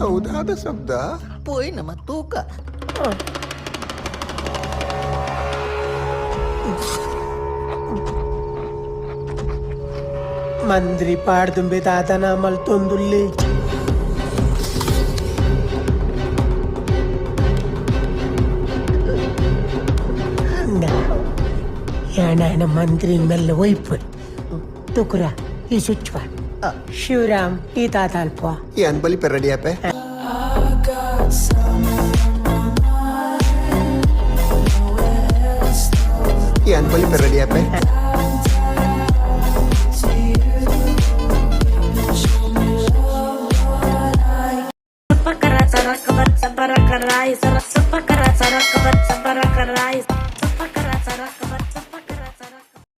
ಅವು ದಾದ ಶಬ್ದ? ಪೋಯಿ ನಮ್ಮ ತೂಕ. ಮಂತ್ರಿ ಪಾಡ್ದುಂಬೆ ದಾದನ ಮಲ್ತೊಂದುಲ್ಲೆ. ಯಾನಾಯನ ಮಂತ್ರಿ ಮೆಲ್ಲ ಒಯ್ಪು ತುಕುರ ಈ ಸ್ವಿಚ್. ಶಿವರಾಮ್, ಈ ತಾತ ಅಲ್ಪ. ಯಾನ್ ಬಲಿಪೆ ರೆಡಿ ಆಪೆ. ಯಾನ್ ಬಲಿಪೆ ರೆಡಿ ಆಪೆ.